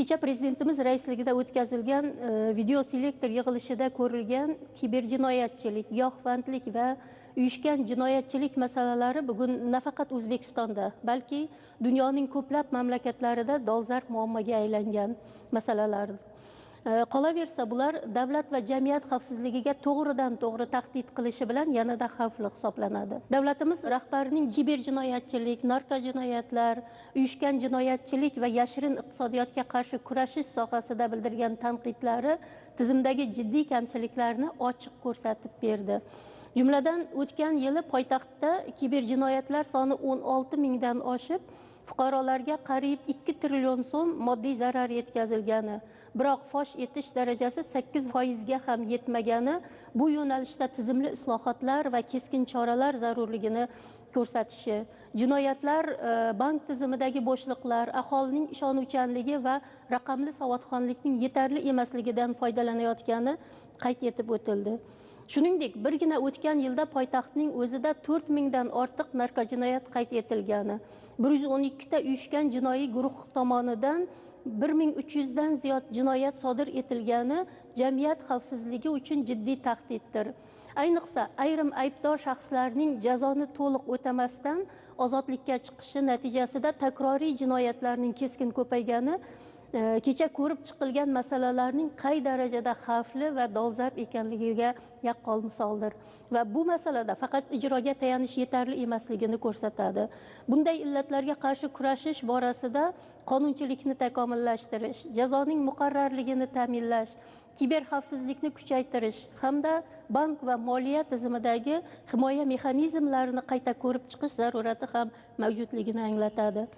Kecha prezidentimiz raisligida o'tkazilgan videoselektor yig'ilishida ko'rilgan kiberjinoyatchilik, giyohvandlik va uyushgan jinoyatchilik masalalari bugun nafaqat O'zbekistonda, balki dunyoning ko'plab mamlakatlarida dolzarb muammoga aylangan masalalardir. Qolaversa, bular davlat va jamiyat xavfsizligiga to'g'ridan to'g'ri tahdid qilishi bilan yanada xavfli hisoblanadi. Davlatimiz rahbarining kiberjinoyatchilik, narkojinoyatlar, uyushgan jinoyatchilik va yashirin iqtisodiyotga qarshi kurashish sohasida bildirgan tanqidlari tizimdagi jiddiy kamchiliklarni ochiq ko'rsatib berdi. Jumladan, o'tgan yili poytaxtda kiberjinoyatlar soni 16 mingdan oshib, fuqarolarga qariyb 2 trillion so'm moddiy zarar yetkazilgani, biroq fosh etish darajasi 8% ga ham yetmagani bu yo'nalishda tizimli islohotlar va keskin choralar zarurligini ko'rsatishi, jinoyatlar bank tizimidagi bo'shliqlar, aholining ishonuvchanligi va raqamli savodxonlikning yetarli emasligidan foydalanayotgani qayd etib o'tildi. Shuningdek, birgina o'tgan yilda poytaxtning o'zida 4 mingdan ortiq narkojinoyat qayd etilgani, 112 ta uyushgan jinoiy guruh tomonidan 1300 dan ziyod jinoyat sodir etilgani jamiyat xavfsizligi uchun jiddiy tahdiddir. Ayniqsa, ayrim aybdor shaxslarning jazoni to'liq o'tamasdan ozodlikka chiqishi natijasida takroriy jinoyatlarning keskin ko'paygani kecha ko'rib chiqilgan masalalarning qay darajada xavfli va dolzarb ekanligiga yaqqol misoldir va bu masalada faqat ijroga tayanish yetarli emasligini ko'rsatadi. Bunday illatlarga qarshi kurashish borasida qonunchilikni takomillashtirish, jazoning muqarrarligini ta'minlash, kiber xavfsizlikni kuchaytirish hamda bank va moliya tizimidagi himoya mexanizmlarini qayta ko'rib chiqish zarurati ham mavjudligini anglatadi.